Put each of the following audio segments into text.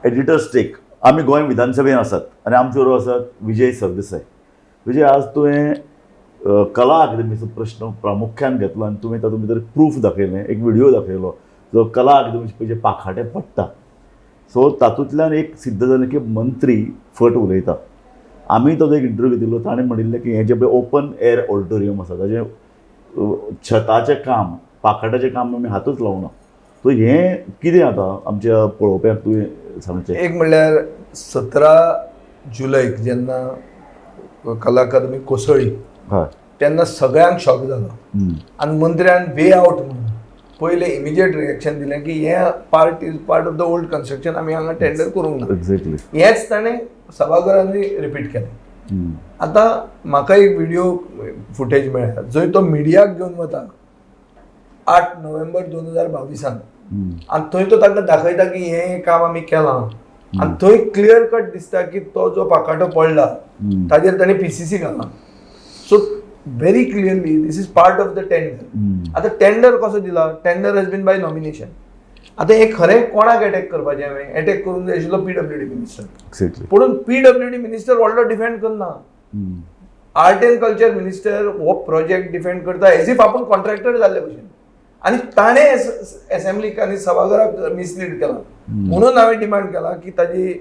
Editors take. आमी गोंय विधानसभेन आसात आनी आमचे बरोबर आसात विजय सरदेसाय. विजय, आज तुवें कला अकादमीचो प्रश्न प्रामुख्यान घेतलो आनी तुवें तातूंत भितर प्रूफ दाखयलें, एक व्हिडियो दाखयलो जो कला अकादमीचे पळय जे पाखाटे पडटा. सो तातूंतल्यान एक सिद्ध जालें की मंत्री फट उलयता. आमी ताजो एक इंटरव्यू घेतिल्लो, ताणें म्हणिल्लें की हें जें पळय ओपन एअर ऑडिटोरियम आसा ताजें छताचें काम, पाखाट्याचें काम आमी हातूच लावना. सो हें कितें आतां आमच्या पळोवप्याक तुवें सांगचें? एक म्हणल्यार 17 जुलयक जेन्ना कला अकादमी कोसळ्ळी तेन्ना सगळ्यांक शॉक जालो आनी मंत्र्यान वे आवट म्हणून पयलें इमिजिएट रिएक्शन दिलें की हें part is part of the old construction, आमी हांगा टेंडर करूंक ना. हेंच ताणें सभाघरांनी रिपीट केलें. आतां म्हाका एक व्हिडिओ फुटेज मेळ्ळ्या जंय तो मिडियाक घेवन वता 8 नोव्हेंबर 2022न आनी थंय तो तांकां दाखयता की हें काम आमी केलां आनी थंय क्लियर कट दिसता की तो जो पाकाटो पडला ताजेर ताणें पीसीसी घाला. So very clearly this is part of the tender. आतां टेंडर कसो दिला? Tender has been by nomination. आतां हें खरें कोणाक एटॅक करपाचें? हांवें एटॅक करूंक जाय आशिल्लो पीडब्ल्यूडी मिनिस्टर. पूण पीडब्ल्यूडी मिनिस्टर व्हडलो डिफेंड करना. आर्ट अँड कल्चर मिनिस्टर हो प्रोजेक्ट डिफेंड करता एज if आपूण कॉन्ट्रॅक्टर जाल्ले भशेन आनी ताणें एसेंब्लीक आनी सभाघराक मिसलीड केला. म्हणून हांवें डिमांड केला की ताजी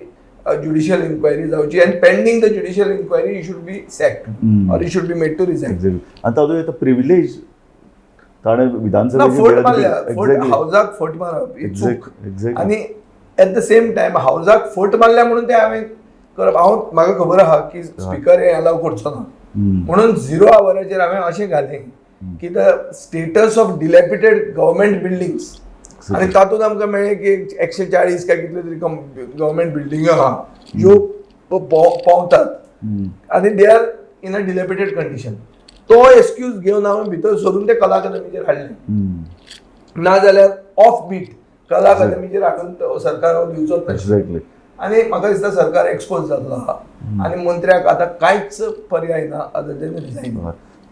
ज्युडिशियल इन्क्वायरी जावची आनी pending the judicial inquiry he should be sacked or he should be made to resign. Exactly. आनी ताजो आतां प्रिविलेज ताणें ना, विधानसभेची फट मारल्या, फट. हावजाक फट मारप ही चूक. आनी एट the same time हावजाक फट मारल्या म्हणून ते हांवें करप, हांव म्हाका खबर आहा की स्पिकर हे अलाव करचो ना. म्हणून झिरो आवराचेर हांवें अशें घालें की the status of dilapidated government buildings आनी तातूंत आमकां मेळ्ळें की 140 काय कितल्यो तरी गव्हर्मेंट बिल्डिंग्यो आहा ज्यो पोंवतात आनी they are in a dilapidated condition. तो एक्सक्यूज घेवन हांवें भितर सरून ते कला अकादमीचेर हाडलें. ना जाल्यार ऑफ बीट कला अकादमीचेर हाडून तो सरकार हो दिवचोच नाशिल्लो. आनी म्हाका दिसता सरकार एक्सपोज जाल्लो आहा आनी मंत्र्याक आतां कांयच पर्याय ना अदर देन रिजायन.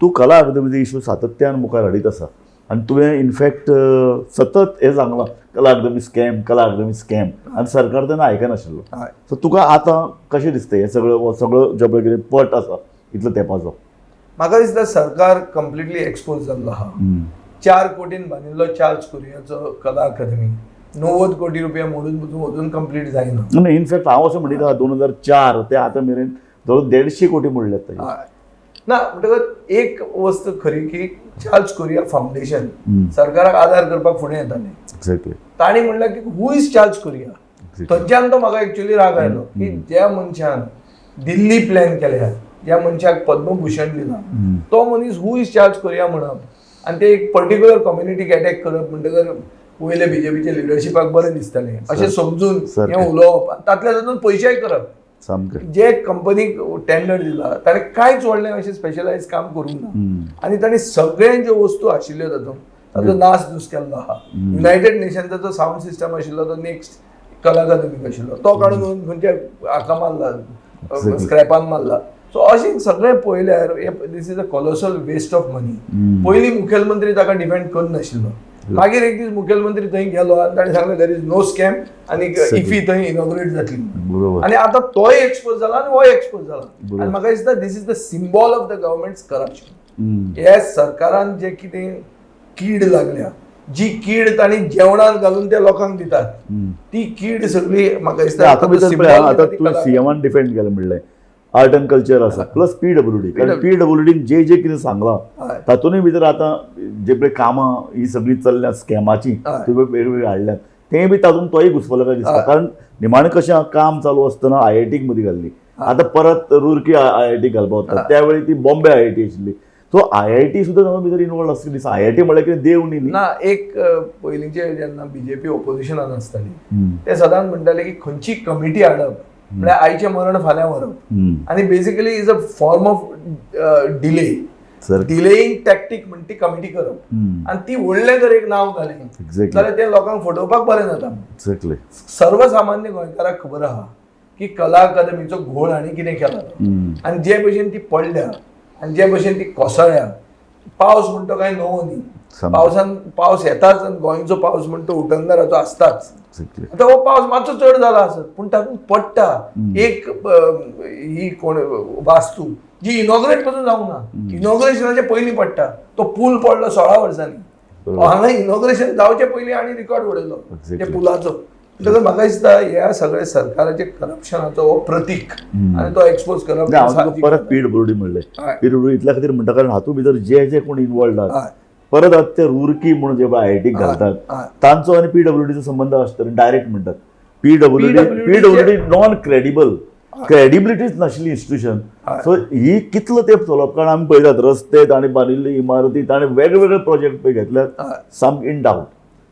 तूं कला अकादमीचो इशू सातत्यान मुखार हाडीत आसा आनी तुवें इनफॅक्ट सतत हें सांगलां, कला अकादमी स्कॅम, कला अकादमी स्कॅम, आनी सरकार तेन्ना आयकनाशिल्लो. सो तुका आतां कशें दिसता हें सगळं, हो सगळो जो पळय कितें पट आसा इतलो तेंपाचो? म्हाका दिसता सरकार कंप्लिटली एक्सपोज जाल्लो आहा. 4 कोटीन बांदिल्लो चार्ल्स कुरियाचो कला अकादमी 90 कोटी रुपया मोडून पसून अजून कंप्लीट जायना. नाही, इनफॅक्ट हांव असं म्हणटा, 2004 ते आतां मेरेन जवळ 150 कोटी मोडल्यात ताजे. हय. ना, म्हणटकच एक वस्त खरी की चार्ल्स कुरिया फावंडेशन सरकाराक आदार करपाक फुडें येतालें. तांणी म्हणलें की who is Charles Correa? थंयच्यान तो म्हाका एक्चुअली राग आयलो की ज्या मनशान दिल्ली प्लॅन केल्या, ज्या मनशाक पद्मभूषण दिला, तो मनीस who is Charles Correa म्हणप आनी ते एक पर्टिक्युलर कम्युनिटीक एटॅक करप म्हणटकर वयले बीजेपीच्या लिडरशिपाक बरें दिसतलें अशें समजून हें उलोवप आनी तातल्या तातूंत पयशेय करप. जे कंपनीक टेंडर दिला ताणें कांयच व्हडलें अशें स्पेशलायज काम करूंक ना आनी ताणें सगळें ज्यो वस्तू आशिल्ल्यो तातूंत ताचो नास धूस केल्लो आहा. युनायटेड नेशन्साचो सावंड सिस्टम आशिल्लो तो नेक्स्ट कला अकादमीक आशिल्लो, तो काडून खंयच्या हाका मारला, स्क्रॅपान मारला. सो अशें सगळें पळयल्यार this is a colossal waste of money. पयलीं मुखेलमंत्री ताका डिफेंड करनाशिल्लो. मागीर एक दीस मुखेलमंत्री थंय गेलो आनी ताणें सांगलें there is no scam आनी इफी थंय इनॉग्रेट जातली. आनी आतां तोय एक्सपोज जाला आनी होय एक्सपोज जाला. आनी म्हाका दिसता this is the symbol of the government's corruption. हे सरकारान जे कितें कीड लागल्या, जी कीड तांणी जेवणान घालून त्या लोकांक दितात, ती कीड सगळी म्हाका दिसता आतां भितर पळय, आतां तुवें सीएमान डिफेंड केलें म्हणलें, आर्ट अँड कल्चर आसा, प्लस पीडब्ल्यूडी, कारण पीडब्ल्यूडीन जे जे कितें सांगलां तातूंतय भितर आतां जे पळय कामां ही सगळीं चल्ल्या स्कॅमाची, ती वेगवेगळी हाडल्यात, तें बी तातूंत तोय घुसपलो काय दिसता. कारण निमाणें कशें आहा, काम चालू आसतना आयआयटीक मदीं घाल्ली, आतां परत रुरकी आयआयटी घालपा वता, त्यावेळी ती बॉम्बे आयआयटी आशिल्ली. सो आयआयटी सुद्दां तातूंत भितर इनवॉल्व आसली दिसता. आयआयटी म्हळ्यार कितें देव न्ही न्ही. ना, एक पयलींचे जेन्ना बीजेपी ओपोजिशनान आसताली ते सदांच म्हणटाले की खंयची कमिटी हाडप म्हळ्यार आयचें मरण फाल्यां व्हरप आनी basically is a form of delay, delaying tactic म्हण ती कमिटी करप आनी ती व्हडलें जर एक नांव घालें जाल्यार तें लोकांक फटोवपाक बरें जाता. सर्वसामान्य गोंयकाराक खबर आहा की कला अकादमीचो घोळ हांणी कितें केला तो. आनी जे भशेन ती पडल्या आनी जे भशेन ती कोसळ्ळ्या, पावस म्हणटा काय नवो न्ही. पावसान पावस येताच आनी गोंयचो पावस म्हणटा तो उटंगाराचो आसताच. आतां हो पावस मातसो चड जाला आसत पूण तातूंत पडटा एक ही कोण वास्तू जी इनॉग्रेट पासून जावंक ना, इनॉग्रेशनाचे पयलीं पडटा. तो पूल पडलो 16 वर्सांनी, हांगा इनॉग्रेशन जावचे पयलीं आनी रिकॉर्ड उडयलो त्या पुलाचो. म्हणटकच म्हाका दिसता ह्या सगळ्या सरकाराचे करप्शनाचो हो प्रतीक आनी तो एक्सपोज करप. परत पीडब्ल्यूडी म्हणलें, पीडब्ल्यूडी इतल्या खातीर म्हणटा कारण हातूंत भितर जे जे कोण इनवॉल्ड आहात परत आतां ते रुरकी म्हणून जे आयआयटीक घालतात तांचो आनी पीडब्ल्यूडीचो संबंद आसता. डायरेक्ट म्हणटात पीडब्ल्यूडी नॉन क्रेडिबल, क्रेडिबिलिटीच नाशिल्ली इन्स्टिट्यूशन. सो ही कितलो तेंप चलप, कारण आमी पळयतात रस्ते ताणें बांदिल्ली इमारती, ताणें वेगवेगळे प्रोजेक्ट पळय घेतल्यात, सामकें इन डावट.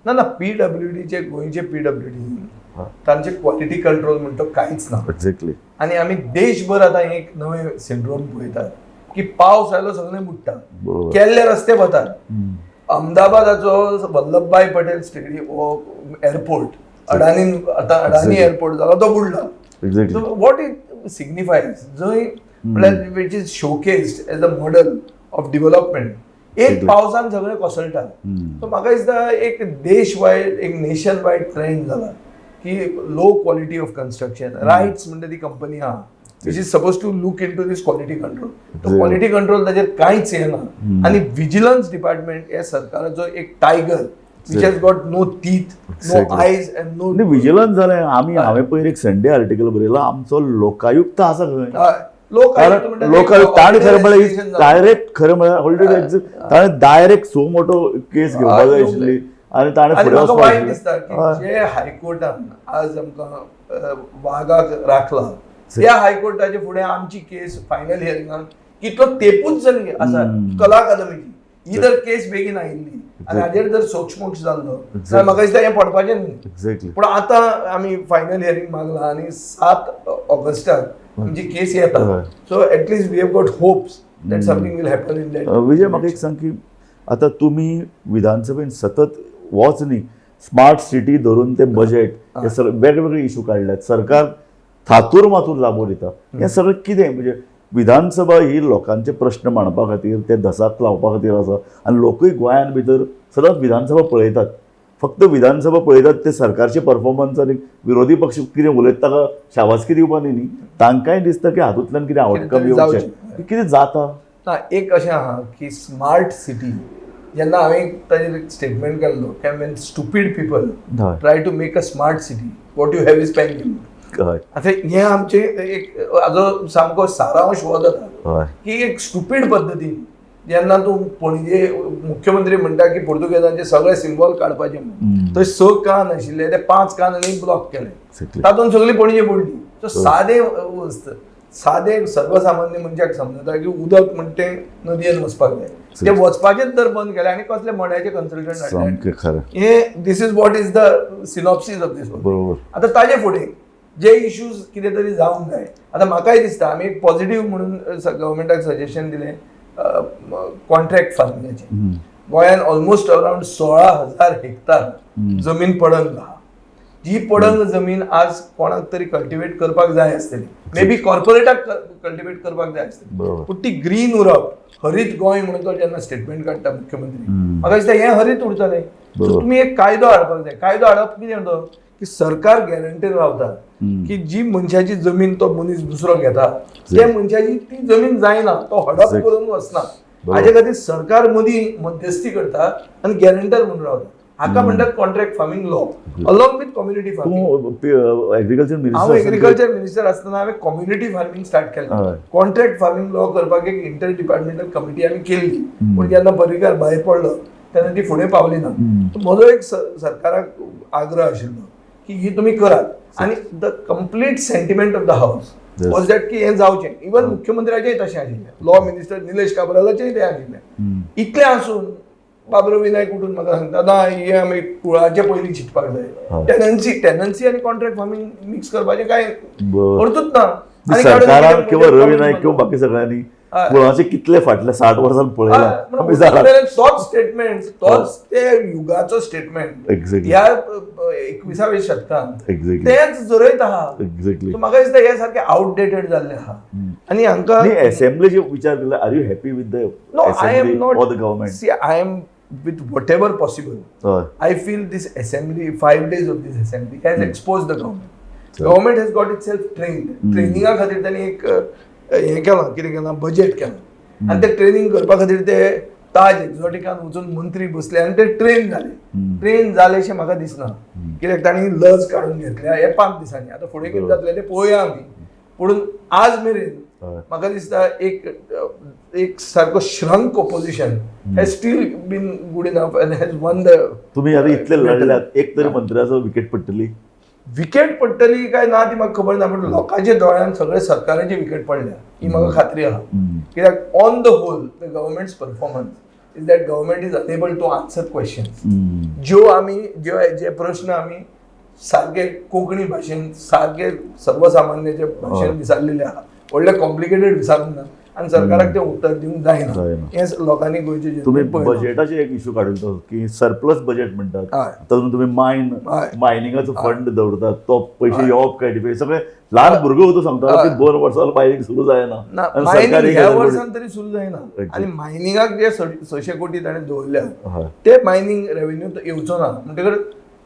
ना ना, पीडब्ल्यूडीचे गोंयचे पीडब्ल्यूडी तांचे क्वॉलिटी कंट्रोल म्हणटा कांयच ना. एक्झॅक्टली. आनी आमी देशभर आतां एक नवें सिंड्रोम पळयतात की पावस आयलो सगळें बुडटा, केल्ले रस्ते वतात. अहमदाबादाचो वल्लभभाई पटेल स्टेडियम हो एअरपोर्ट अडानी, आतां अडानी एअरपोर्ट जाला तो बुडला. What it signifies, जंय म्हळ्यार which is showcased as a model of development, एक पावसान सगळें कोसळटा. सो म्हाका दिसता एक देश वायड, एक नेशन वायड ट्रेंड जाला की low quality of construction. RITES म्हणटा ती कंपनी आहा which is suppose to look into this quality control, तो क्वॉलिटी कंट्रोल ताजेर कांयच येना. आनी विजिलन्स डिपार्टमेंट हे सरकाराचो एक tiger which has got no teeth, no eyes and no. Vigilance जालें. आमी हांवें पयर एक संडे आर्टिकल बरयला, आमचो लोकायुक्त आसा खंय, लोकायुक्त ताणें खरें म्हळ्यार डायरेक्ट, खरें म्हळ्यार ऑलरेडी ताणें डायरेक्ट सो मोठो केस घेवपाक जाय आशिल्ली आनी ताणें फुडें वचपाक दिसता की जे हायकोर्टान आज आमकां वागाक राखला त्या हायकोर्टाचे फुडें आमची केस फायनल हियरिंगाक कितलो तेपूच जाली आसा कला अकादमीची, ही जर केस बेगीन आयिल्ली आनी हाजेर जर सोक्षमोक्ष जाल्लो जाल्यार म्हाका दिसता हें पडपाचें न्ही. पूण आतां आमी फायनल हियरींग मागला आनी 7 ऑगस्टाक आमची केस येता. So at least we have got hopes that something will happen in that. Vijay, म्हाका एक सांग की आतां तुमी विधानसभेन सतत वच न्ही, स्मार्ट सिटी धरून ते बजेट हे सगळे वेगवेगळे इशू काडल्यात, सरकार थातूर मातूर जाबो दिता, हें सगळें कितें म्हणजे विधानसभा ही लोकांचे प्रश्न मांडपा खातीर, ते धसाक लावपा खातीर आसा आनी लोकूय गोंयान भितर सदांच विधानसभा पळयतात. फक्त विधानसभा पळयतात ते सरकारचे परफॉर्मन्स आनी विरोधी पक्ष कितें उलयता ताका शाबासकी दिवपा न्ही, न्ही तांकांय दिसता की हातूंतल्यान कितें आवटकम येवचें, कितें जाता ना. एक अशें आहा की स्मार्ट सिटी जेन्ना हांवें ताजेर एक स्टेटमेंट केल्लो की when stupid people try to make a smart city, what you have is Panjim. आतां हें आमचें एक हाजो सामको सारांश हो जाता की एक स्टुपीड पद्दतीन जेन्ना तूं पणजे मुख्यमंत्री म्हणटा की पुर्तुगेजांचे सगळे सिंबॉल काडपाचे म्हणून, थंय 6 कान आशिल्ले ते 5 कान आनी ब्लॉक केले, तातूंत सगळी पणजे पडली. सो सादे वस्त, सादे सर्वसामान्य मनशाक समजता की उदक म्हणटा तें नदयेन वचपाक जाय, ते वचपाचेच जर बंद केले आनी कसले मड्याचे कन्सल्टंट हाडले, हे this is what is the synopsis of this. आतां ताजे फुडें जे इश्यूज कितें तरी जावंक जाय. आतां म्हाकाय दिसता आमी एक पॉझिटीव म्हणून गव्हर्मेंटाक सजेशन दिलें कॉन्ट्रॅक्ट फार्मिंगाचें. गोंयान ऑलमोस्ट अरावंड 16,000 हेक्टर जमीन पडंग आहा, जी पडंग जमीन आज कोणाक तरी कल्टिवेट करपाक जाय आसतली, मे बी कॉर्पोरेटाक कल्टिवेट करपाक जाय आसतली, पूण ती ग्रीन उरप, हरीत गोंय म्हणून तो जेन्ना स्टेटमेंट काडटा मुख्यमंत्री, म्हाका दिसता हें हरीत उरतलें. सो तुमी एक कायदो हाडपाक जाय. कायदो हाडप कितें म्हणटा की सरकार गॅरंटीर रावता की जी मनशाची जमीन तो मनीस दुसरो घेता त्या मनशाची ती जमीन जायना, तो हडप करून वचना. हाजे खातीर सरकार मदीं मध्यस्थी करता आनी गॅरंटर म्हणून रावता. हाका म्हणटात contract farming law along with community farming. हांव एग्रीकल्चर मिनिस्टर आसतना हांवें कम्युनिटी फार्मींग स्टार्ट केलें. कॉन्ट्रॅक्ट फार्मींग लॉ करपाक एक इंटर डिपार्टमेंटल कमिटी आमी केल्ली, पूण जेन्ना पर्रीकार भायर पडलो तेन्ना ती फुडें पावली ना. म्हजो एक सरकाराक आग्रह आशिल्लो की ही तुमी करात आनी the complete sentiment of the house was that की हें जावचें. इवन मुख्यमंत्र्याचेंय तशें आशिल्लें, लॉ मिनिस्टर निलेश काब्रालाचेंय तें आशिल्लें. इतलें आसून बाबरो विनायक उठून म्हाका सांगता ना हें आमी कुळाचे पयलीं चिंतपाक जाय, टेनन्सी टेनन्सी आनी कॉन्ट्रॅक्ट फार्मींग मिक्स करपाचें कांय अर्थूच ना. सरकारान किंवा रवी नायक किंवा बाकी सगळ्यांनी कुळाचे कितले फाटले 60 वर्सां पळयला, तोच स्टेटमेंट, तोच ते युगाचो स्टेटमेंट ह्या 21व्या शतकान तेच जरयत आहा. म्हाका दिसता हे सारके आउटडेटेड जाल्ले आहा आनी हांकां असेंब्लीचे विचार केला. Are you happy with the no, I am not government? See, I am with whatever possible, I feel this assembly, 5 days of this assembly has exposed the government. Government has got itself trained. ट्रेनिंगा खातीर तांणी एक हें केलां, कितें केलां, budget केलां आनी ते ट्रेनिंग करपा खातीर ते ताज एक्झॉटिकान वचून मंत्री बसले आनी ते ट्रेन जाले. ट्रेन जाले अशें म्हाका दिसना, कित्याक तांणी लज काडून घेतल्या हे 5 दिसांनी. आतां फुडें कितें जातलें तें पळोवया आमी. पूण आज मेरेन म्हाका दिसता एक एक सारको shrunk opposition has still been good enough and has won the तुम्ही आता इतले लढल्यात, एक तरी मंत्र्याचो विकेट पडटली? विकेट पडटली काय ना ती म्हाका खबर ना, पण लोकांच्या दोळ्यान सगळे सरकाराची विकेट पडल्या ही म्हाका खात्री आहा. कित्याक on the whole the government's performance is that government is unable to answer questions. ज्यो आमी ज्यो जे प्रश्न आमी सारके कोंकणी भाशेन, सारके सर्वसामान्याचे भाशेन विचारलेले आहा, व्हडले कॉम्प्लिकेटेड विचारूंक ना आनी सरकाराक तें उत्तर दिवंक जायना. जायना. हें लोकांनी, गोंयचे तुम्ही जनतेन पळयलां. बजेटाचे एक इश्यू काडून की सरप्लस बजेट म्हणटात, तातूंत तुम्ही मायन मायनिंगाचो फंड दवरतात, तो पयशे येवप काय डिफे सगळे ल्हान भुरगो होतो सांगता की 2 वर्सां मायनिंग सुरू जायना ना. आनी मायनिंग सरकारी ह्या गजाल वर्सान तरी सुरू जायना. आनी मायनिंगाक जे 600 कोटी ताणें दवरल्या, ते मायनिंग रेव्हेन्यू येवचो ना. म्हणटकर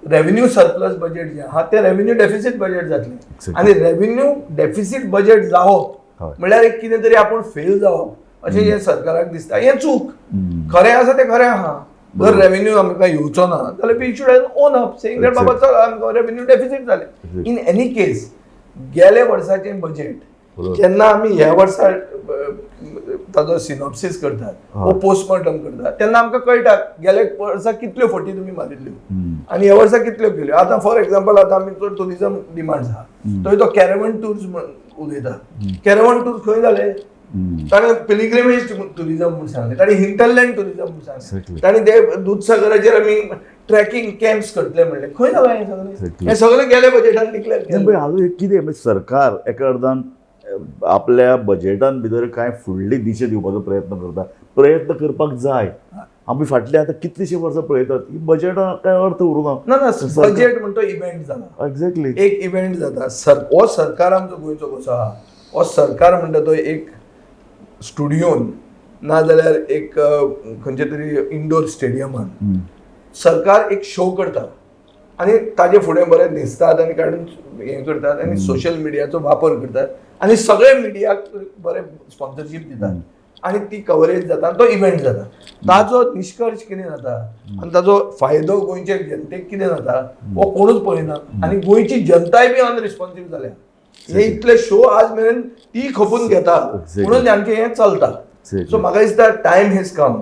रेव्हेन्यू सरप्लस बजेट जें आहा तें रेव्हेन्यू डेफिसीट बजेट जातलें. आनी रेव्हेन्यू डेफिसीट बजेट जावप म्हणल्यार एक कितें तरी आपूण फेल जावप अशें जें सरकाराक दिसता, हें चूक. खरें आसा तें खरें आहा. जर रेव्हेन्यू आमकां येवचो ना जाल्यार we should own up, saying that बाबा चल, आमकां रेव्हेन्यू डेफिसीट जालें. इन एनी केस, गेले वर्साचें बजेट जेन्ना आमी ह्या वर्सा ताजो सिनॉप्सीस करतात वो पोस्टमॉर्टम करतात, तेन्ना आमकां कळटा गेल्या वर्सा कितल्यो फटी तुमी मारिल्ल्यो आनी ह्या वर्सा कितल्यो केल्यो. आतां फॉर एक्झाम्पल, आतां आमी चड टुरिजम डिमांड आहा, थंय तो कॅरवन टूर्स म्हण उलयता. कॅरवन टूर्स खंय जाले? ताणें पिलिग्रिमेज टुरिजम म्हूण सांगलें, ताणें हिंटरलँड टुरिजम म्हूण सांगलें, ताणें ते दुदसागराचेर आमी ट्रॅकिंग कॅम्प्स करतले म्हणलें. खंय जालां हें सगळें? हें सगळें गेल्या बजेटान डिक्लेअर नाही, केलें. पण हाजो एक कितें म्हणजे सरकार एका अर्दान आपल्या बजेटान भितर कांय फुडली दिशा दिवपाचो प्रयत्न करता, प्रयत्न करपाक जाय. आमी फाटली आतां कितलींशीं वर्सां पळयतात की बजेटाक कांय अर्थ उरूना. ना ना, बजेट म्हणतो इव्हेंट जाला. एक इव्हेंट जाता. सर, हो सरकार आमचो गोंयचो कसो आहा, हो सरकार म्हणटा तो एक स्टुडियोन नाजाल्यार एक खंयच्या तरी इंडोर स्टेडियमान सरकार एक शो करता आनी ताजे फुडें बरें न्हेसतात आनी काडून हें करतात आनी सोशल मिडियाचो वापर करतात आनी सगळे मिडियाक बरें स्पॉन्सरशीप दितात आनी ती कवरेज जाता आनी तो इव्हेंट जाता. ताजो निश्कर्श कितें जाता आनी ताजो फायदो गोंयचे जनतेक कितें जाता हो कोणूच पळयना. आनी गोंयची जनताय बी अनरिस्पॉन्सीव जाल्या. हे इतले शो आज मेरेन ती खपून घेता म्हणून आमचें हें चलता. सो म्हाका दिसता time has come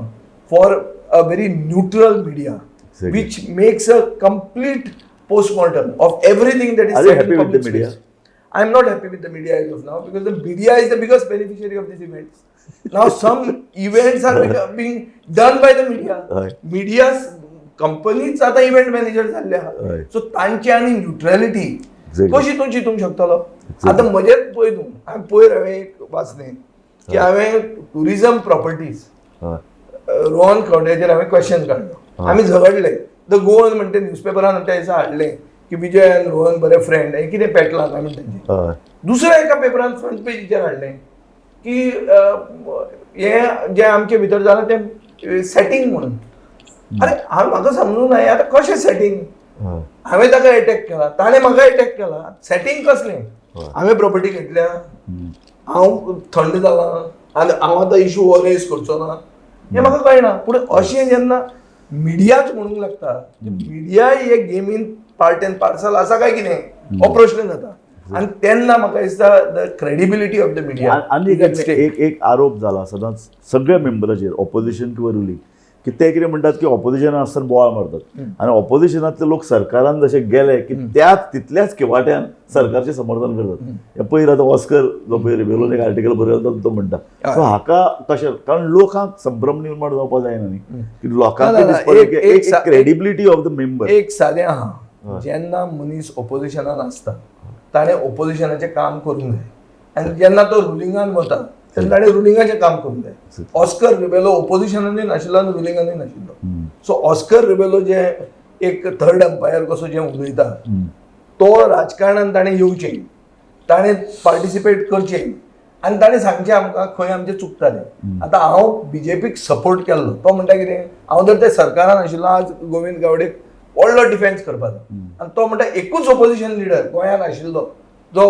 for a very neutral media which makes a complete postmortem of everything that is Are you said in happy with public the media? space. I am not happy with the media as of now because the media is the biggest beneficiary of these events. Now some events are being done by the media. Media कंपनीच आता event manager जाल्ले आहा. So तांची आनी न्युट्रलिटी कशी तूं चिंतूंक शकतलो? आतां म्हजेच पळय तूं, हांवें पयर हांवें एक वाचलें की हांवें टुरिझम प्रॉपर्टीज रोहन खंवट्याचेर हांवें क्वेश्चन काडलो. आमी झगडले. The Goan म्हणटे न्यूजपेपरान त्या दिसा हाडलें की विजय आनी रोहन बरे फ्रेंड, हें कितें पेटलां काय म्हणटा तेंचें. दुसऱ्या एका पेपरान फ्रंट पेजीचेर हाडलें की हें जें आमचे भितर जालां तें सेटींग म्हणून. अरे, हांव म्हाका समजूंक ना हें आतां कशें सेटींग. हांवें ताका एटॅक केला, ताणें म्हाका एटॅक केला, सेटींग कसलें? हांवें प्रॉपर्टी घेतल्या, हांव थंड जाला आनी हांव आतां इशू हो रेज करचो ना, हें म्हाका कळना. पूण अशें जेन्ना मिडियाच म्हणूंक लागता, मिडिया हे गेमीन पार्ट एंड पार्सल आसा काय कितें हो प्रश्न जाता आनी तेन्ना म्हाका दिसता the credibility of the media आनी एक एक एक आरोप जाला सदांच सगळ्या मेंबराचेर, ऑपोजिशन किंवा रुलींग, की ते कितें म्हणटात की ऑपोजिशनान आसतना बोवाळ मारतात आनी ऑपोजिशनांतले लोक सरकारान जशे गेले की त्याच तितल्याच किवाट्यान सरकारचें समर्थन करतात. हे पयर आतां ऑस्कर जो पयर रिबेलोन एक आर्टिकल बरयला तो म्हणटा. सो हाका कशें, कारण लोकांक संभ्रम निर्माण जावपाक जायना न्ही की लोकांक ना, ना, दिसपाक जाय की एक क्रेडिबिलिटी ऑफ the member. एक सादें आहा, जेन्ना मनीस ओपोजिशनान आसता ताणें ओपोजिशनाचें काम करूंक जाय आनी जेन्ना तो रुलिंगान वता तेन्ना ताणें रुलिंगाचें काम करूंक जाय. ऑस्कर रिबेलो ओपोजिशनानूय नाशिल्लो आनी रुलिंगानूय नाशिल्लो. सो ऑस्कर रिबेलो जे एक थर्ड अंपायर कसो जें उलयता, तो राजकारणान ताणें येवचें, ताणें पार्टिसिपेट करचें. आनी ताणें सांगचें आमकां खंय आमचें चुकतालें. आतां हांव बीजेपीक सपोर्ट केल्लो, तो म्हणटा कितें, हांव जर ते सरकारान आशिल्लो आज गोविंद गावडेक व्हडलो डिफेन्स करपाचो. आनी तो म्हणटा एकूच ओपोजिशन लिडर गोंयांत आशिल्लो जो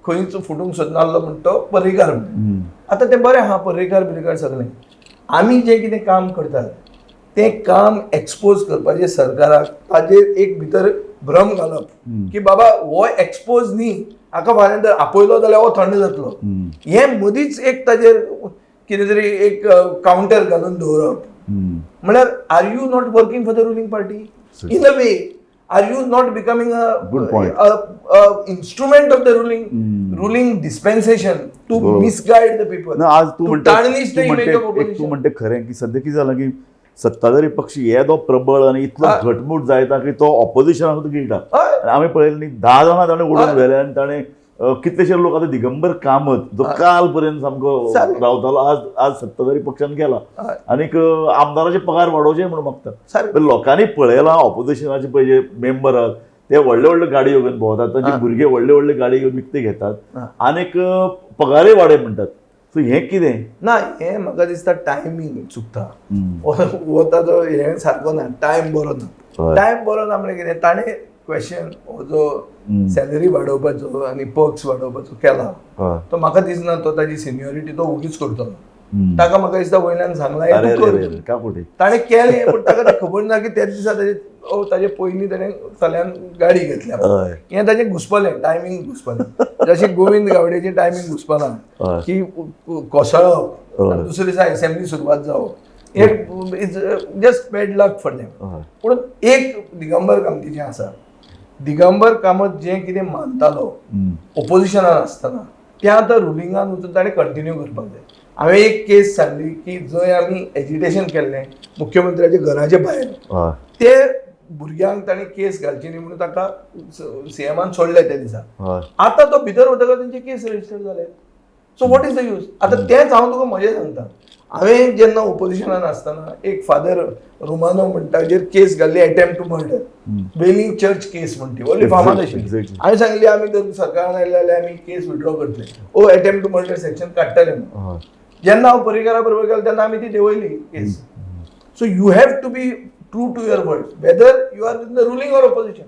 खंयच फुटूंक सोदनासलो म्हण तो पर्रीकार म्हणटा. आतां तें बरें आहा, पर्रीकार बिरीकार सगळें, आमी जें कितें काम करतात तें काम एक्सपोज करपाचें सरकाराक, ताजेर एक भितर भ्रम घालप की बाबा हो एक्सपोज न्ही, हाका फाल्यां जर आपयलो जाल्यार हो थंड जातलो, हें मदींच एक ताजेर कितें तरी एक कावंटर घालून दवरप. म्हळ्यार are you not working for the ruling party in a way? Are you not becoming a instrument of the ruling dispensation to misguide the people? आज तूं म्हणटा, तूं म्हणटा खरें की सद्या कितें जालां की सत्ताधारी पक्ष येदो प्रबळ आनी इतलो घटमूट जायता की तो ऑपोजिशनाक गिळटा. आमी पळयलें न्ही, 10 जाणां ताणें ओडून व्हेले आनी ताणें कितलेशे लोक आतां दिगंबर कामत जो काल पर्यंत सामको रावतालो आज आज सत्ताधारी पक्षान गेला आनीक आमदाराचे पगार वाडोवचे म्हणून मागता. लोकांनी पळयलां ऑपोजिशनाचे पळय जे मेंबर आहात ते व्हडले व्हडले गाडयो घेवन भोंवतात, तांचे भुरगे व्हडले व्हडले गाडी घेवन विकते घेतात आनीक पगारय वाडय म्हणटात. सो हें कितें ना, हें म्हाका दिसता टायमींग चुकता, हो ताजो हें सारको ना, टायम बरो ना. टायम बरो ना म्हळ्यार कितें, ताणें क्वेश्चन हो जो सॅलरी वाडोवपाचो आनी पर्क्स वाडोवपाचो केला तो म्हाका दिसना तो ताजी सिनियोरिटी तो ओगीच करतलो. ताका म्हाका दिसता वयल्यान सांगलां ताणें केलें, पूण ताका तें खबर ना की त्याच दिसा ताजे पयलीं ताणें चल्यान गाडी घेतल्या, हें ताजें घुसपलें, टायमींग घुसपलें. जशें गोविंद गावडेचें टायमींग घुसपलां की कोसळप, दुसरे दिसा एसेंब्ली सुरवात जावप, हें is just bad luck for them. पूण एक दिगंबर कामतीचें आसा, दिगंबर कामत जें कितें मानतालो ओपोजिशनान आसतना तें आतां रुलिंगान वचून ताणें कंटिन्यू करपाक जाय. हांवें एक केस सांगली की जंय आमी एजिटेशन केल्लें मुख्यमंत्र्याच्या घराच्या भायर, ते भुरग्यांक ताणें केस घालची न्ही म्हणून ताका सीएमान सोडले त्या दिसा. आतां तो भितर वतकच तेंचे केस रजिस्टर जाले. So what is the use? आतां तेंच हांव तुका म्हजें सांगता, हांवें जेन्ना ओपोजिशनान आसतना एक फादर रोमानो म्हणटा जेर केस घाल्ली attempt to murder, Velim church case म्हणटी व्हडली फामाद आशिल्ली. हांवें सांगली आमी जर सरकारान आयले जाल्यार आमी केस विड्रॉ करतले, ओ एटेम्प्ट टू मर्डर सेक्शन काडटले म्हणून. जेन्ना हांव पर्रीकारा बरोबर गेलो तेन्ना आमी ती देंवयली case. So you have to be true to your word whether you are in the ruling or opposition.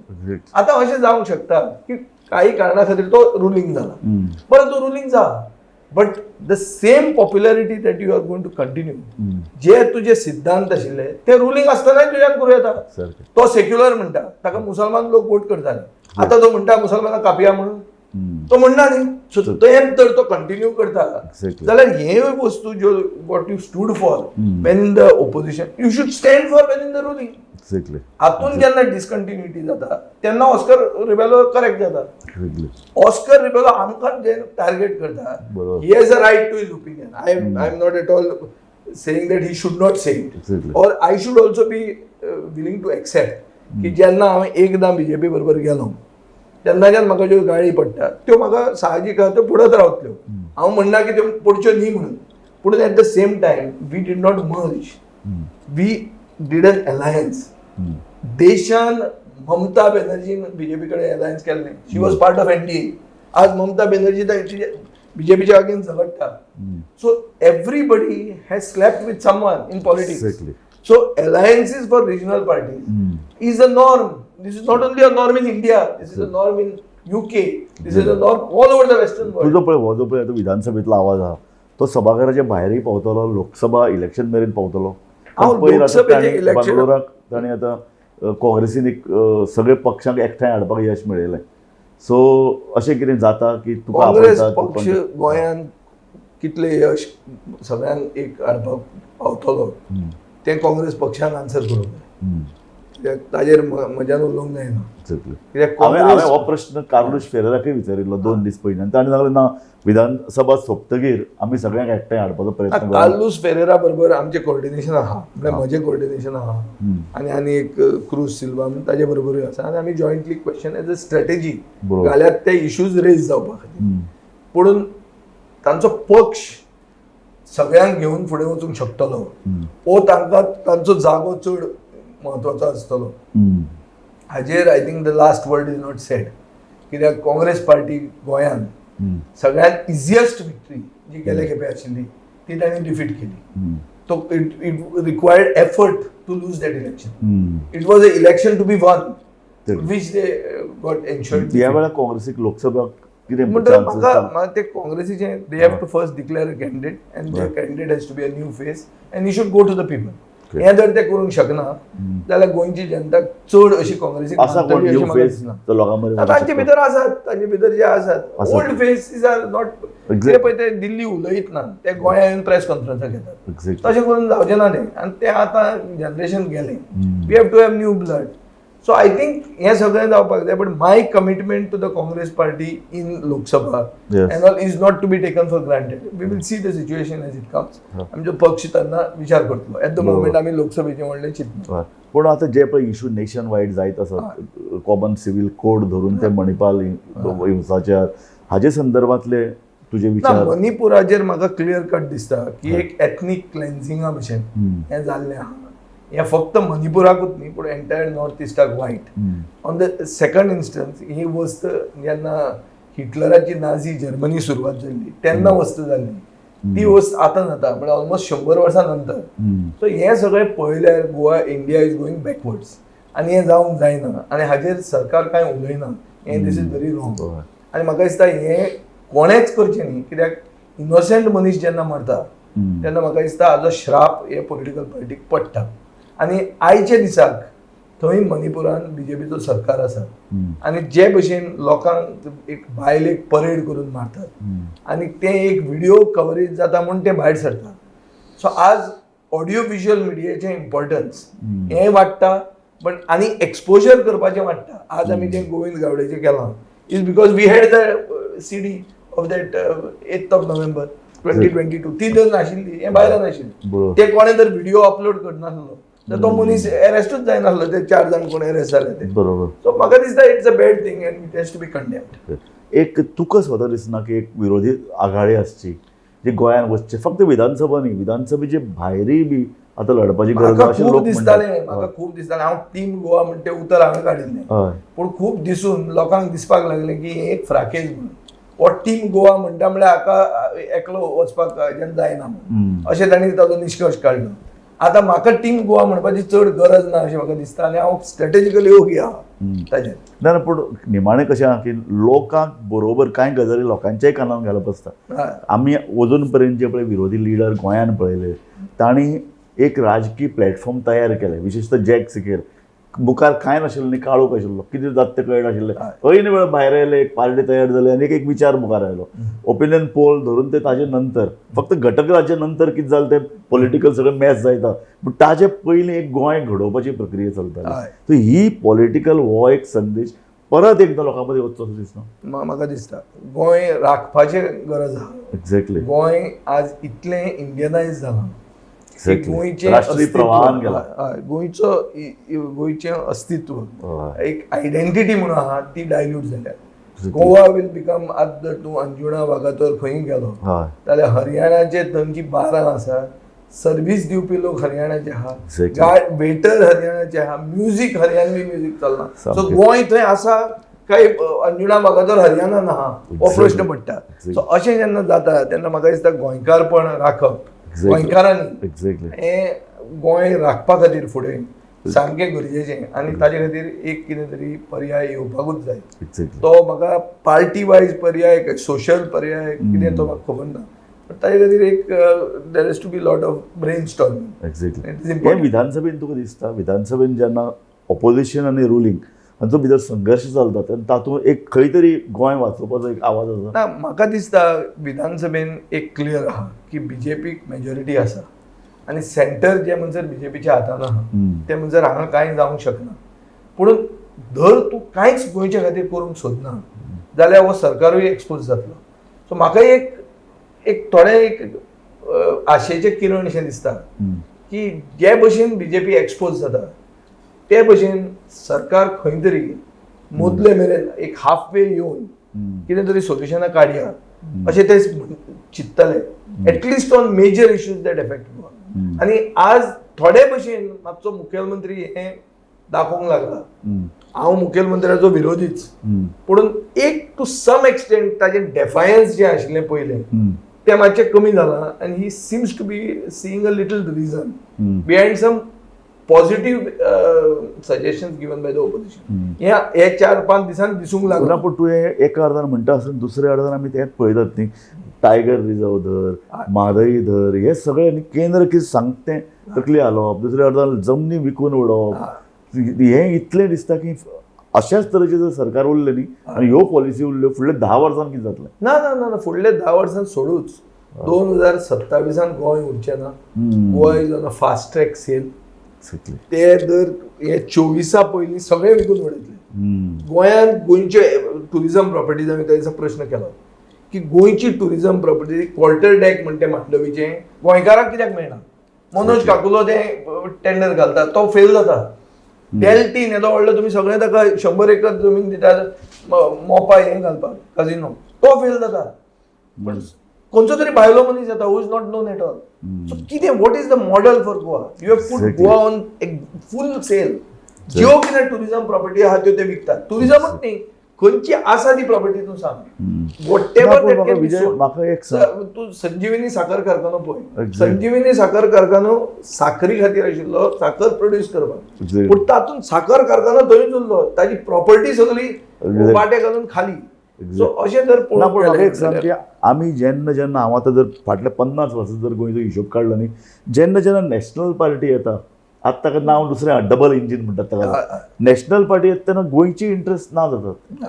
आतां अशें जावंक शकता की काही कारणा खातीर तो रुलींग जाला, बरें तो रुलींग जा, but the same popularity that you are going to continue, जे तुजे सिद्धांत आशिल्ले ते रुलींग आसतनाय तुज्यान करूं येता. तो सेक्युलर म्हणटा, ताका मुसलमान लोक वोट करताले, आतां तो म्हणटा मुसलमानाक कापया म्हणून, तो म्हणना न्ही. सो तें जर तो कंटिन्यू करता जाल्यार हे वस्तू ज्यो what you stood for when in the opposition you should stand for when in the ruling. हातून जेन्ना डिसकंटिन्युटी जाता तेन्ना ऑस्कर रिबेलो करेक्ट जाता. ऑस्कर रिबेलो आमकां जे टार्गेट करता, he has a right to his opinion. I am not at all saying that he should not say it, or I should also be willing to accept की जेन्ना हांव एकदां BJP बरोबर गेलो तेन्नाच्यान म्हाका ज्यो गाळी पडटा त्यो म्हाका साहजीक आहा, त्यो पडत रावतल्यो. हांव म्हणना की त्यो पडच्यो न्ही म्हणून, पूण at the same time we did not merge, we did an alliance. देशान ममता बॅनर्जीन बीजेपी कडेन अलायन्स केल्लें, she was part of NDA. आज ममता बॅनर्जी बीजेपीच्या अगेन्स्ट झगडटा. So everybody has slept with someone in politics. So alliances for regional parties is a norm. This is not only a norm in India, this is a norm in UK, this is a norm all over the western world. तुजो पळय हो जो पळय आतां विधानसभेंतलो आवाज आहा तो सभाघराच्या भायरय पावतलो, लोकसभा इलेक्शन मेरेन पावतलो. बंगलोराक ताणें आतां काँग्रेसीन एक सगळे पक्षांक एकठांय हाडपाक यश मेळयलें. सो अशें कितें जाता की तुका काँग्रेस पक्ष गोंयांत कितलें यश सगळ्यांक एक हाडपाक पावतलो तें काँग्रेस पक्षान आन्सर करूंक जाय, कित्याक ताजेर म्हज्यान उलोवंक जायना. कित्याक हांवें हो प्रश्न कार्लूस फेरेराकय विचारिल्लो 2 दीस पयलीं आनी ताणें सांगलें ना, विधानसभा सोंपतगीर आमी सगळ्यांक एकठांय हाडपाचो प्रयत्न. कार्लूस फेरेरा बरोबर आमचें कोऑर्डिनेशन आहा, म्हळ्यार म्हजें कोऑर्डिनेशन आहा आनी आनी एक क्रूज सिल्वा म्हणून ताजे बरोबरूय आसा आनी आमी jointly question as a strategy घाल्यात ते इश्यूज रेज जावपा खातीर. पूण तांचो पक्ष सगळ्यांक घेवन फुडें वचूंक शकतलो ओ तांकां तांचो जागो चड म्हत्वाचो आसतलो हाजेर I think the last word is not said. कित्याक काँग्रेस पार्टी गोंयांत सगळ्यात इजिएस्ट विक्ट्री जी गेले खेपे आशिल्ली ती तांणी डिफीट केली. तो it required effort to lose that election. It was a election to be won, which they got ensured. ह्या वेळार काँग्रेसीक लोकसभा कितें म्हणटकच म्हाका ते काँग्रेसीचे they have to first declare a candidate and the candidate has to be a new face and you should go to the people. हें जर ते करूंक शकना जाल्यार गोंयची जनता चड अशी काँग्रेसीक तांचे भितर आसात, तांचे भितर जे आसात ओल्ड फेसीस are not. ते पळय ते दिल्ली उलयत ना, ते गोंया येवन प्रेस कॉन्फरन्सां घेतात. तशें करून जावचें ना तें. आनी ते आतां जनरेशन गेलें. We have to have new blood. So I think हें सगळें जावपाक जाय. But my commitment to the Congress party in Lok Sabha and all is not to be taken for granted. We will see the situation as it comes. आमचो पक्ष तेन्ना विचार करतलो. Eight the moment आमी लोकसभेचें व्हडलें चिंतना. पूण आतां जे पळय इशू नेशन वायड जायत आसात, कॉमन सिव्हील कोड धरून ते मणिपाल हिंसाचार, हाजे संदर्भातले तुजे विचार? मणिपुराचेर म्हाका क्लियर कट दिसता की एक एथनीक क्लेन्सिंगा भशेन हें जाल्लें आहा. हें फक्त मणिपुराकूच न्ही पूण एंटायर नॉर्थ इस्टाक वायट. ऑन the second instance ही वस्त जेन्ना हिटलराची नाझी जर्मनी सुरवात जाल्ली तेन्ना वस्त जाल्ली, ती वस्त आतां जाता म्हळ्यार ऑलमोस्ट 100 वर्सां नंतर. सो हें सगळें पळयल्यार Goa India is going backwards आनी हें जावंक जायना आनी हाजेर सरकार कांय उलयना. हें this is very wrong. आनी म्हाका दिसता हें कोणेंच करचें न्ही, कित्याक इनोसंट मनीस जेन्ना मरता तेन्ना म्हाका दिसता हाजो श्राप हे पॉलिटिकल पार्टीक पडटा. आनी आयच्या दिसाक थंय मणिपुरान बीजेपीचो सरकार आसा आनी जे भशेन लोकांक एक बायलेक परेड करून मारतात आनी तें एक व्हिडिओ कवरेज जाता म्हूण तें भायर सरता. सो आज ऑडियो विज्युअल मिडियाचें इम्पॉर्टन्स हें वाडटा, बट आनी एक्सपोजर करपाचें वाडटा. आज आमी जें गोविंद गावडेचें केलां is because we had the CD of that 8th of November 2022. ती जर नाशिल्ली, हें भायर नाशिल्लें, ते कोणें जर व्हिडिओ अपलोड करनासलो तर तो मनीस अरेस्टूच जायनासलो. ते 4 जाण कोण अरेस्ट जाले ते. बरोबर. सो म्हाका दिसता it's a bad thing and it has to be condemned. एक तुका स्वता दिसना की एक विरोधी आघाडी आसची जी गोंयांत वचचे, फक्त विधानसभा न्ही, विधानसभेचे भायरूय बी आतां लढपाची गरज अशें खूब दिसतालें. म्हाका खूब दिसतालें. हांव टीम गोवा म्हण तें उतर हांवें काडिल्लें, पूण खूब दिसून लोकांक दिसपाक लागलें की एक फ्राकेज म्हणून हो टीम गोवा म्हणटा म्हळ्यार हाका एकलो वचपाक हाज्यान जायना म्हणून अशें तांणी ताजो निश्कर्श काडलो. आतां म्हाका टीम गोवा म्हणपाची चड गरज ना अशें म्हाका दिसता आनी हांव स्ट्रेटेजिकली ओगी आहा ताजेर. ना पूण निमाणें कशें आहा की लोकांक बरोबर कांय गजाली लोकांच्याय कानान घालप आसता. आमी अजून पर्यंत जे पळय विरोधी लिडर गोंयांत पळयले तांणी एक राजकीय प्लॅटफॉर्म तयार केलें. विशेशतः जॅक सिकेर मुखार कांय नाशिल्लें न्ही, काळोख आशिल्लो, कितें जाता तें कळनाशिल्लें. ऐन वेळ भायर आयले, एक पार्टी तयार जाली आनी एक विचार मुखार आयलो. ओपिनियन पोल धरून ते ताजे नंतर फक्त घटक राज्या नंतर कितें जालें तें पॉलिटिकल सगळें मॅच जायता, पूण ताजे पयलीं एक गोंय घडोवपाची प्रक्रिया चलताली. सो ही पॉलिटिकल हो एक संदेश परत एकदां लोकां मदीं वचचो असो दिसना म्हाका दिसता. गोंय राखपाची गरज आहा. एक्झॅक्टली. गोंय आज इतलें इंडियनायज जालां, गोंयचें राष्ट्रीय प्रवाहान गेला, गोंयचो गोंयचें अस्तित्व एक आयडेंटिटी म्हणून आहा ती डायल्यूट जाल्या. गोवा will become, आज जर तूं अंजुणा वागातोर खंय गेलो जाल्यार हरियाणाचे थंयची बारां आसा, सर्वीस दिवपी लोक हरियाणाचे आहा, वेटर हरियाणाचे आहा, म्युजीक हरियाणवी म्युजीक चलना. सो गोंय थंय आसा काय अंजुणा वागातोर हरियाणा ना हो प्रश्न पडटा. सो अशें जेन्ना जाता तेन्ना म्हाका दिसता गोंयकारपण राखप गोंयकारांनी हें गोंय राखपा खातीर फुडें सामकें गरजेचें आनी ताजे खातीर एक कितें तरी पर्याय येवपाकूच जाय. तो म्हाका पार्टी वायज पर्याय, सोशल पर्याय कितें तो म्हाका खबर ना, पण ताजे खातीर एक there is to be lot of brainstorming. Exactly. हें विधानसभेन तुका दिसता, विधानसभेन जेन्ना ऑपोजिशन आनी रुलींग हांचो भितर संघर्श चलता तेन्ना तातूंत एक खंय तरी गोंय वाचोवपाचो एक आवाज आसा. ना, म्हाका दिसता विधानसभेन एक क्लियर आहा की बीजेपीक मेजॉरिटी आसा आनी सेंटर जे म्हणसर बीजेपीच्या हातान आहा तें म्हणसर हांगा कांय जावंक शकना. पूण धर तूं कांयच गोंयच्या खातीर करूंक सोदना जाल्यार हो सरकारूय एक्सपोज जातलो. सो म्हाका एक एक थोडें एक आशेचें किरण अशें दिसता की जे भशेन बीजेपी एक्सपोज जाता ते भशेन सरकार खंय तरी मदले मेरेन एक हाफ वे येवन कितें तरी सोल्युशनां काडया अशें ते चिंततले, at least on major issues that affect Goa. आनी आज थोडे भशेन मातसो मुखेलमंत्री हें दाखोवंक लागला हांव मुखेलमंत्र्याचो विरोधीच, पूण एक टू सम एक्सटेंट ताजें डेफायन्स जें आशिल्लें पयलें तें मातशें कमी जालां आनी he seems to be seeing a little reason behind some positive suggestions given by the opposition. हे हे 4-5 दिसांनी दिसूंक ना, लागला. पूण तुवें एका अर्दान म्हणटा आसून दुसऱ्या अर्दान आमी तें पळयतात न्ही, टायगर रिजर्व धर, म्हादई धर, हे सगळे न्ही केंद्र कितें सांगता तें तकली हालोवप, दुसऱ्या अर्दान जमनी विकून उडोवप, हें इतलें दिसता की अशाच तरेचें जर सरकार उरलें न्ही आनी ह्यो पॉलिसी उरल्यो फुडल्या 10 वर्सांत कितें जातलें? ना ना ना ना, फुडल्या 10 वर्सांत सोडूच, 2027 गोंय उरचें ना. Goa is on a fast track sale. ते दर हे 24 पयलीं सगळें विकून उडयतले. गोंयांत गोंयचे टुरिजम प्रॉपर्टीज, आमी त्या दिसा प्रश्न केलो की गोंयची टुरिजम प्रॉपर्टी क्वॉर्टर डॅक म्हणटे मांडवीचें गोंयकारांक कित्याक मेळना? मनोज काकुलो तें टेंडर घालता, तो फेल जाता. डेल्टीन येदो व्हडलो तुमी सगळें ताका 100 एकर जमीन दितात मोपा हें घालपाक काजिनो, तो फेल जाता. पण खंयचो तरी भायलो मनीस येता who is not known at all. So कितें, what is the model for Goa? You have put Goa on एक फूल सेल. ज्यो कितें टुरिजम प्रॉपर्टी आहा त्यो ते विकतात. टुरिजमूच न्ही, खंयची आसा ती प्रॉपर्टी तूं सांग, वटेवर ना, पूण that can be Vijay, sold. म्हाका एक सांग. तूं संजीवनी साखर कारखानो पळय. संजीवनी साखर कारखानो साखरी खातीर आशिल्लो, साखर प्रोड्यूस करपाक, पूण तातूंत साखर कारखानो थंयच उरलो, ताजी प्रॉपर्टी सगळी वाटे घालून खाली. सो अशें जर ना, पूण पळोवंक म्हाका एक सांग गेलें की आमी जेन्ना जेन्ना हांव आतां जर फाटल्या 50 वर्सां जर गोंयचो हिशोब काडलो न्ही, जेन्ना जेन्ना नॅशनल पार्टी येता, आतां ताका नांव दुसरें डबल इंजीन म्हणटात ताका, नॅशनल पार्टी येता तेन्ना गोंयची इंट्रस्ट ना जातात.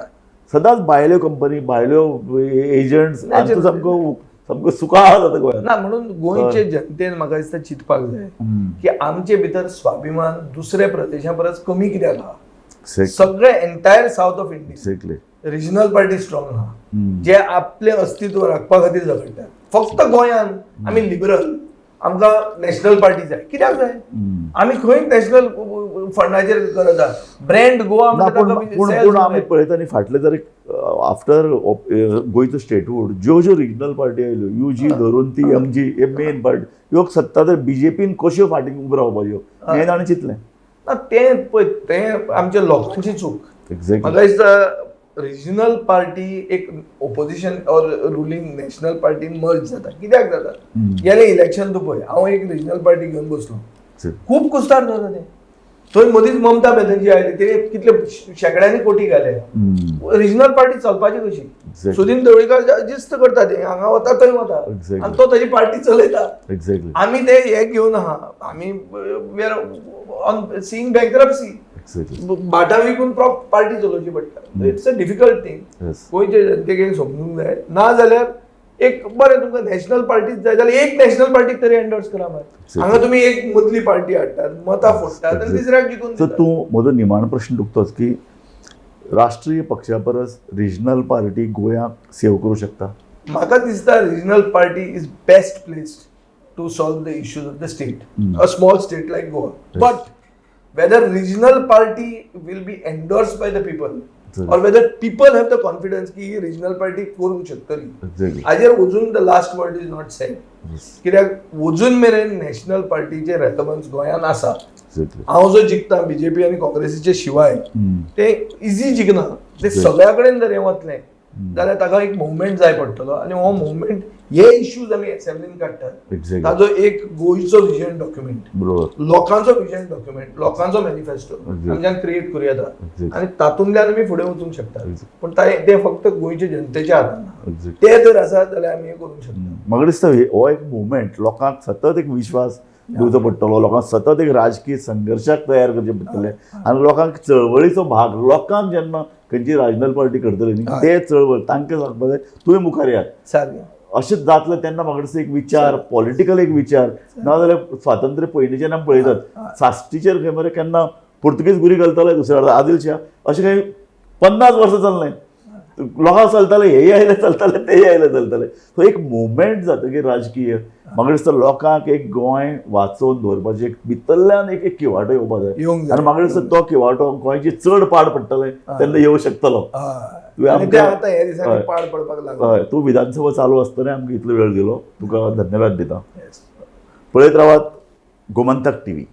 सदांच भायल्यो कंपनी, भायल्यो एजंट्स, आमचो सामको सामको सुका जाता गोंयांत. ना, म्हणून गोंयचे जनतेन म्हाका दिसता चिंतपाक जाय की आमचे भितर स्वाभिमान दुसऱ्या प्रदेशा परस कमी कित्याक आहा. सगळे entire south of India regional party strong आहा, जे आपलें अस्तित्व राखपा खातीर झगडटात. फक्त गोंयांत आमी लिबरल, आमकां नॅशनल पार्टी जाय. कित्याक जाय? आमी खंय नॅशनल फंडाचेर करत आहा? ब्रँड गोवा ना, म्हणटा पूण ताका पूण sales पूण आमी जाय. पळयता न्ही फाटले जर आफ्टर गोंयचो स्टेटहूड ज्यो ज्यो रिजनल पार्टी आयल्यो, you जी धरून ती एम जी हे मेन पार्टी ह्यो सत्ता तर बीजेपीन कश्यो फाटीं उबो रावपाच्यो हें ताणें चिंतलें. ना, तें पळय, तें आमच्या लोकांची चूक. म्हाका दिसता रिजनल पार्टी एक ओपोजिशन ऑर रुलींग नॅशनल पार्टीन मर्ज जाता. कित्याक जाता? गेलें इलेक्शन तूं पळय, हांव एक रिजनल पार्टी घेवन बसलो, खूब कुस्तार जाता तें. थंय मदींच ममता बॅनर्जी आयली, तिणें कितले शेंकड्यांनी कोटी घाले. रिजनल पार्टी चलपाची कशी? सुदीन ढवळीकर जिस्त करता ते, हांगा वता थंय वता आनी तो ताजी पार्टी चलयता. आमी ते हे घेवन आहा, आमी we are on seeing bankruptcy, भाटां विकून पार्टी चलोवची पडटा. It's a difficult thing. गोंयचे जनतेक एक समजूंक जाय. ना जाल्यार एक बरें तुमकां नॅशनल पार्टीच जाय जाल्यार एक नॅशनल पार्टीक तरी एन्डोर्स करा मरे. हांगा तुमी एक मदली पार्टी हाडटात, मतां फोडटात आनी तिसऱ्याक जिखून सो दितात. तूं म्हजो निमाणो प्रश्न तुका की राष्ट्रीय पक्षा परस रिजनल पार्टी गोंयाक सेव करूं शकता? म्हाका दिसता regional party is best placed to solve the issues of the state, a small state like Goa. But whether regional party will be endorsed by the people or whether people have the confidence की ही regional party करूंक शकतली, हाजेर अजून the last word is not said. कित्याक अजून मेरेन national पार्टीचे रेलवन्स गोंयांत आसा. हांव जो जिखता बीजेपी आनी काँग्रेसीचे शिवाय ते इजी जिखना. ते सगळ्या कडेन जर हें वतलें जाल्यार ताका एक मुवमेंट जाय पडटलो आनी हो मुवमेंट हे इश्यूज आमी एसेंब्लीन काडटात ताजो एक गोंयचो विजन डॉक्युमेंट, लोकांचो विजन डॉक्युमेंट, लोकांचो मॅनिफेस्टो आमच्यान क्रिएट करूं येता आनी तातूंतल्यान आमी फुडें वचूंक शकता. पूण ते फक्त गोंयचे जनतेच्या हातान ना. ते जर आसा जाल्यार आमी हें करूंक शकता. म्हाका दिसता हो एक मुवमेंट लोकांक सतत एक विश्वास दिवचो पडटलो, लोकांक सतत एक राजकीय संघर्शाक तयार करचे पडटले आनी लोकांक चळवळीचो भाग, लोकांक जेन्ना खंयची राजनल पार्टी करतली न्ही ते चळवळ तांकां सांगपाक जाय तुवें मुखार यात सारकें. अशें जातलें तेन्ना म्हाका दिसता एक विचार, पॉलिटिकल एक विचार. नाजाल्यार स्वातंत्र्य पयलींच्यान आमी पळयतात साश्टीचेर खंय मरे केन्ना पुर्तुगेज गुरी घालताले, दुसऱ्या आदिल शाह, अशें खंय 50 वर्सां चल्लें, लोकांक चलताले, हेय आयले चलताले, तेय आयले चलताले. सो एक मुवमेंट जातकीर राजकीय म्हाका दिसता लोकांक एक गोंय वाचोवन दवरपाचें एक भितरल्यान एक किवाटो येवपा जाय आनी म्हाका दिसता तो किवाटो गोंयची चड पाड पडटलें तेन्ना येवं शकतलो. हय, तूं विधानसभा चालू आसतना आमकां इतलो वेळ दिलो, तुका धन्यवाद दिता. पळयत रावात गोमंतक टीव्ही.